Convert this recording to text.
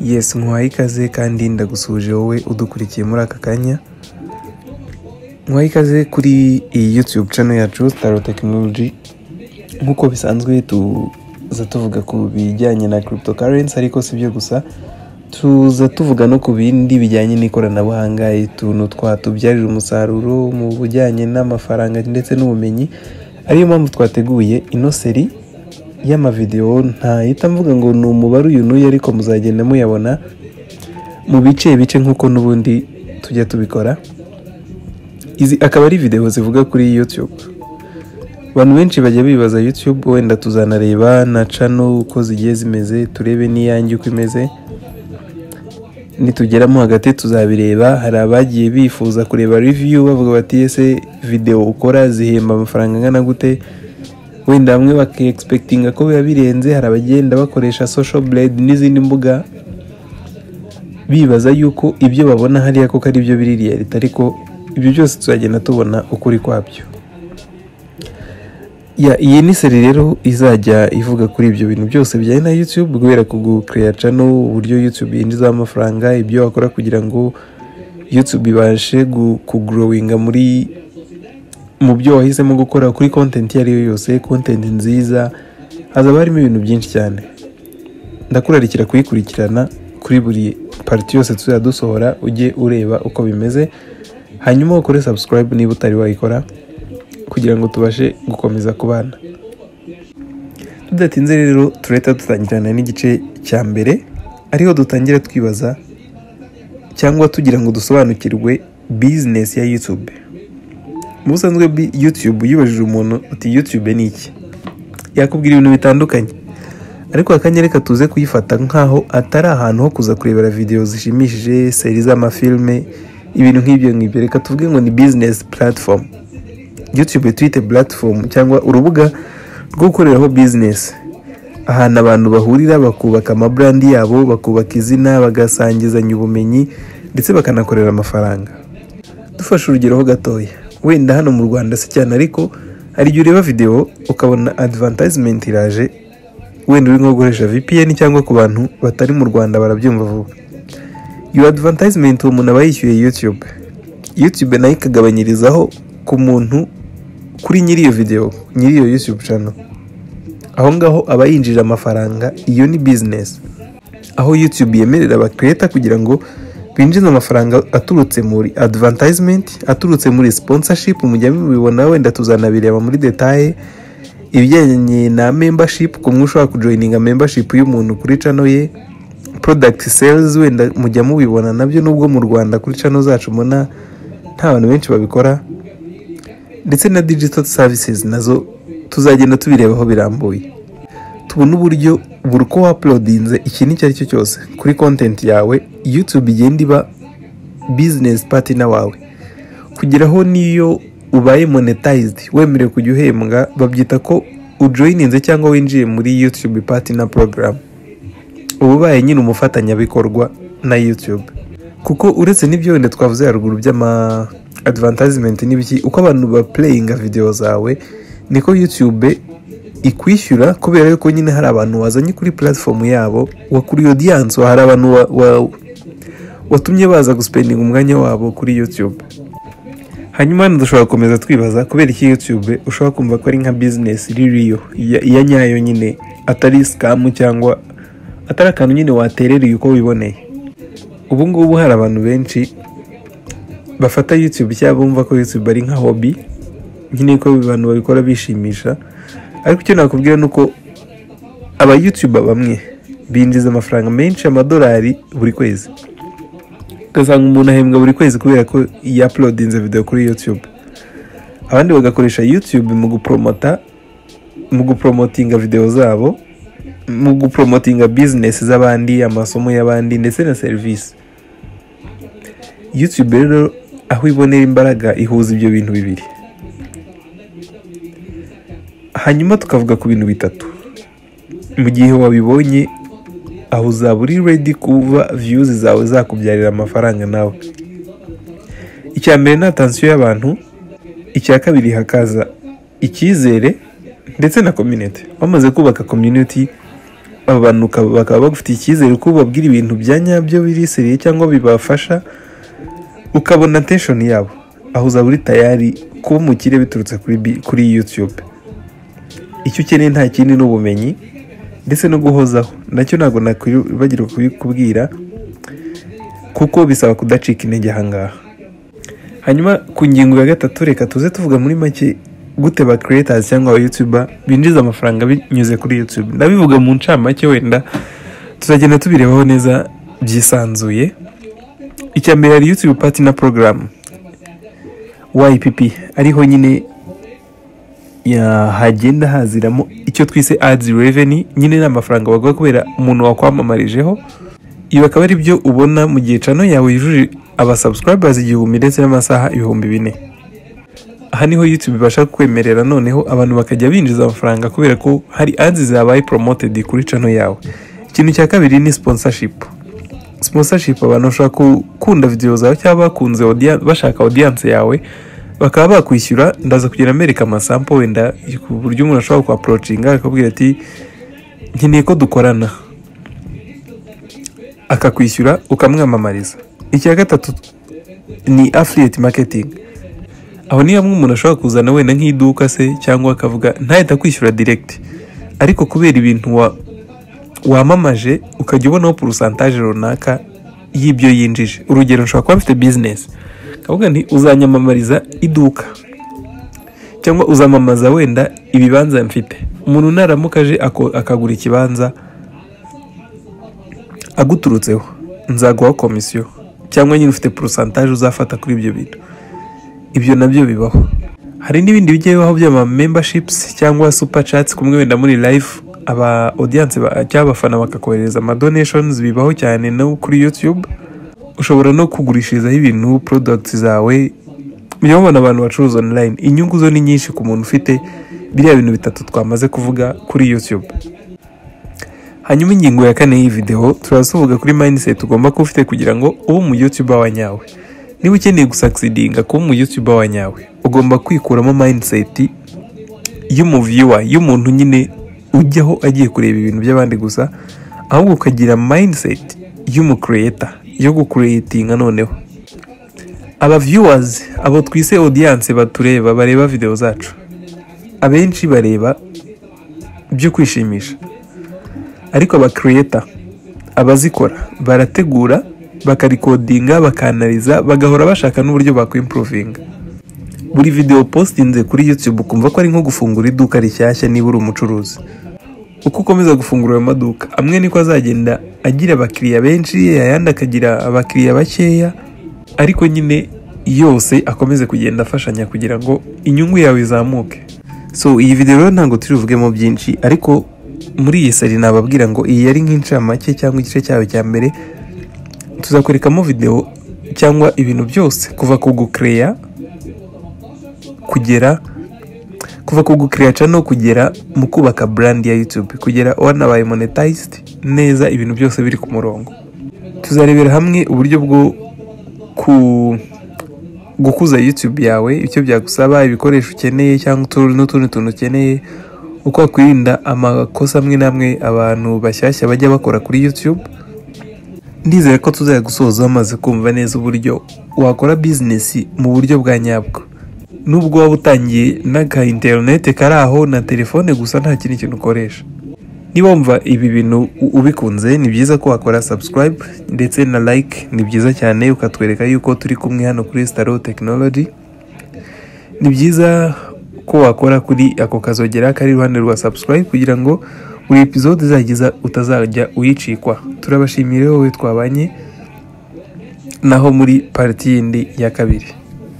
Yes, nkuhaye ikaze kandi ndagusuhuje wowe udukurikiye muri aka kanya. Nkuhaye ikaze kuri iyi YouTube channel yacu Staro Technology. Nk'uko bisanzwe tuza tuvuga ku bijyanye na cryptocurrency, ariko si byo gusa, tuza tuvuga no ku bindi bijyanye n'ikoranabuhanga, utuntu twatubyarira umusaruro mu bijyanye n'amafaranga ndetse n'ubumenyi. Ariyo mpamvu twateguye ino série y'amavideo. Ntahita mvuga ngo ni umubare uyu n'uyu, ariko muzagenda muyabona mu bice bice nk'uko n'ubundi tujya tubikora. Izi akaba ari video zivuga kuri YouTube. Abantu benshi bajya bibaza YouTube, wenda tuzanareba na channel uko zigiye zimeze, turebe n'iyanjye uko imeze. Nitugeramo hagati tuzabireba. Hari abagiye bifuza kureba review, bavuga bati: "Ese video ukora zihemba amafaranga angana gute?" Wenda bamwe baki expectinga ko biba birenze. Hari abagenda bakoresha Social Blade n'izindi mbuga, bibaza yuko ibyo babona hariya koko ari byo biri reality, ariko ibyo byose tuzagenda tubona ukuri kwabyo. Ya, iyi ni série rero izajya ivuga kuri ibyo bintu byose bijyanye na YouTube, guhera ku gucreate channel, uburyo YouTube yinjiza amafaranga, ibyo wakora kugira ngo YouTube ibashe kugrowinga mu byo wahisemo gukora kuri content iyo ari yo yose, content nziza. Hazaba harimo ibintu byinshi cyane. Ndakurarikira kuyikurikirana kuri buri part yose tuzajya dusohora, ujye ureba uko bimeze, hanyuma ukore subscribe niba utari wayikora kugira ngo tubashe gukomeza kubana. Tudatinze rero, turahita dutangirana n'igice cya mbere, ariho dutangira twibaza cyangwa tugira ngo dusobanukirwe business ya YouTube. Mu busanzwe YouTube, yibajije umuntu uti: "YouTube ni iki?" yakubwira ibintu bitandukanye. Ariko akanya reka tuze kuyifata nk'aho atari ahantu ho kuza kurebera videwo zishimishije, série z'amafilme, ibintu nk'ibyo ngibyo. Reka tuvuge ngo ni business platform. YouTube tuyite platform cyangwa urubuga rwo gukoreraho business, ahantu abantu bahurira bakubaka amabrand yabo, bakubaka izina, bagasangizanya ubumenyi ndetse bakanakorera amafaranga. Dufashe urugero ho gatoya, wenda hano mu Rwanda si cyane, ariko hari igihe ureba videwo ukabona advertisement iraje, wenda uri nko gukoresha VPN, cyangwa ku bantu batari mu Rwanda barabyumva vuba. Iyo advertisement uwo muntu aba yishyuye YouTube, YouTube nayo ikagabanyirizaho ku muntu, kuri nyiri iyo video, nyiri iyo YouTube channel. Aho ngaho aba yinjije amafaranga. Iyo ni business, aho YouTube yemerera aba creator kugira ngo binjize amafaranga aturutse muri advertisement, aturutse muri sponsorship. Mujya mubibona, wenda tuzanabireba muri detail, ibijyanye na membership, kumwe ushobora kujoininga membership y'umuntu kuri channel ye, product sales, wenda mujya mubibona nabyo, nubwo mu Rwanda kuri channel zacu mbona nta bantu benshi babikora, ndetse na digital services nazo tuzagenda tubirebaho birambuye, tubona uburyo buri uko wauploadinze ikintu icyo ari cyo cyose kuri content yawe, YouTube igenda iba business partner wawe, kugeraho niyo ubaye monetized, wemerewe kujya uhembwa, babyita ko ujoininze cyangwa winjiye muri YouTube Partner Program. Uba ubaye nyine umufatanyabikorwa na YouTube, kuko uretse n'ibyo wenda twavuze haruguru by'ama advertisement n'ibiki, uko abantu baplayinga video zawe niko YouTube ikwishyura, kubera yuko nyine hari abantu wazanye kuri platform yabo, wakuriye audience, hari abantu watumye baza guspendinga umwanya wabo kuri YouTube. Hanyuma hano dushobora gukomeza twibaza kubera iki YouTube ushobora kumva ko ari nka business iri real, iya nyayo nyine, atari scam cyangwa atari akantu nyine waterereye uko wiboneye. Ubu ngubu hari abantu benshi bafata YouTube cyangwa bumva ko YouTube ari nka hobby nyine, ko abantu babikora bishimisha. Ariko icyo nakubwira ni uko aba YouTuber bamwe binjiza amafaranga menshi, amadolari buri kwezi, ugasanga umuntu ahembwa buri kwezi kubera ko yauploadinze video kuri YouTube. Abandi bagakoresha YouTube mu gupromotinga video zabo, mu gupromotinga business z'abandi, amasomo y'abandi ndetse na serivisi. YouTube rero aho ibonera imbaraga, ihuza ibyo bintu bibiri. Hanyuma tukavuga ku bintu bitatu. Mu gihe wabibonye, aho uzaba uri ready kuba views zawe zakubyarira amafaranga nawe. Icya mbere ni attention y'abantu, icya kabiri hakaza icyizere ndetse na community. Wamaze kubaka community. Abantu bakaba bagufitiye icyizere ko ubabwira ibintu bya nyabyo, biri sérieux cyangwa bibafasha, ukabona attention yabo. Aho uzaba uri tayari kuba umukire biturutse kuri YouTube. Icyo ukeneye nta kindi, ni ubumenyi ndetse no guhozaho. Nacyo ntabwo nakwibagirwa kubikubwira, kuko bisaba kudacika intege ahangaha. Hanyuma ku ngingo ya gatatu, reka tuze tuvuga muri make gute ba creators cyangwa aba YouTuber binjiza amafaranga binyuze kuri YouTube. Ndabivuga mu ncamake, wenda tuzagenda tubirebaho neza byisanzuye. Icya mbere, hari YouTube Partner Program, YPP, ariho nyine hagenda haziramo icyo twise ads revenue. Nyine ni amafaranga baguha kubera umuntu wakwamamarijeho. Ibi akaba ari byo ubona mu gihe channel yawe yujuje aba subscribers 1000 ndetse n'amasaha 4000. Aha niho YouTube ibasha kwemerera noneho abantu bakajya binjiza amafaranga kubera ko hari ads zabaye promoted kuri channel yawe. Ikintu cya kabiri ni sponsorship. Sponsorship, abantu bashobora gukunda video zawe cyangwa bakunze bashaka audience yawe, bakaba bakwishyura. Ndaza kugenda mbereka ama sample wenda ku buryo umuntu ashobora ku approachinga akakubwira ati: "Nkeneye ko dukorana," akakwishyura ukamwamamariza. Icya gatatu ni affiliate marketing. Aho ni hamwe umuntu ashobora kuzana wenda nk'iduka se, cyangwa akavuga ntahita kwishyura direct, ariko kubera ibintu wamamaje ukajya ubonaho pourcentage runaka y'ibyo yinjije. Urugero, nshobora kuba mfite business, kavuga nti: "Uzanyamamariza iduka cyangwa uzamamaza wenda ibibanza mfite. Umuntu naramuka aje akagura ikibanza aguturutseho, nzaguha komisiyo," cyangwa nyine ufite pourcentage uzafata kuri ibyo bintu. Ibyo nabyo bibaho. Hari n'ibindi bijya bibaho by'ama memberships cyangwa super chats, kumwe wenda muri live aba audience cyangwa abafana bakakohereza ama donations. Bibaho cyane no kuri YouTube. Ushobora no kugurishirizaho ibintu, products zawe. Mujya mubona abantu bacuruza online. Inyungu zo ni nyinshi ku muntu ufite biriya bintu bitatu twamaze kuvuga kuri YouTube. Hanyuma ingingo ya kane y'iyi video, turaza kuri mindset ugomba kuba ufite kugira ngo ube umu YouTuber wa nyawe. Niba ukeneye gusucceedinga kuba umu YouTuber wa nyawe, ugomba kwikuramo mindset y'umu viewer, y'umuntu nyine ujyaho agiye kureba ibintu by'abandi gusa, ahubwo ukagira mindset y'umu creator, yo gucreatinga. Noneho aba viewers, abo twise audience batureba, bareba video zacu, abenshi bareba byo kwishimisha, ariko aba creator, abazikora, barategura, bakarecordinga, bakanalyza, bagahora bashaka n'uburyo bakwimprovinga. Buri video postinze kuri YouTube ukumva ko ari nko gufungura iduka rishyashya niba uri umucuruzi. Uko ukomeza gufungura ayo maduka, amwe niko azagenda agira abakiriya benshi, ayandi akagira abakiriya bakeya, ariko nyine yose akomeze kugenda afashanya kugira ngo inyungu yawe izamuke. So iyi video rero ntabwo turi buvugemo byinshi, ariko muri iyi série nababwira ngo iyi yari nk'incamake cyangwa igice cyayo cya mbere. Tuzakwerekamo video cyangwa ibintu byose kuva ku gukereya kugera kuva ku gukereya channel kugera mu kubaka brand ya YouTube, kugera wanabaye monetized neza, ibintu byose biri ku murongo. Tuzarebera hamwe uburyo bwo ku gukuza YouTube yawe, icyo byagusaba, ibikoresho ukeneye cyangwa n'utundi tuntu ukeneye, uko wakwirinda amakosa amwe n'amwe abantu bashyashya bajya bakora kuri YouTube. Ndizera ko tuzajya gusoza wamaze kumva neza uburyo wakora business mu buryo bwa nyabwo, nubwo waba utangiye n'aka interineti kari aho na telefone gusa, nta kindi kintu ukoresha. Niba wumva ibi bintu ubikunze, ni byiza ko wakora subscribe ndetse na like. Ni byiza cyane, ukatwereka yuko turi kumwe hano kuri Staro Technology. Ni byiza ko wakora kuri ako kazogera kari iruhande rwa subscribe kugira ngo buri episode izageza utazajya uyicikwa. Turabashimiye wowe twabanye naho muri part yindi ya kabiri.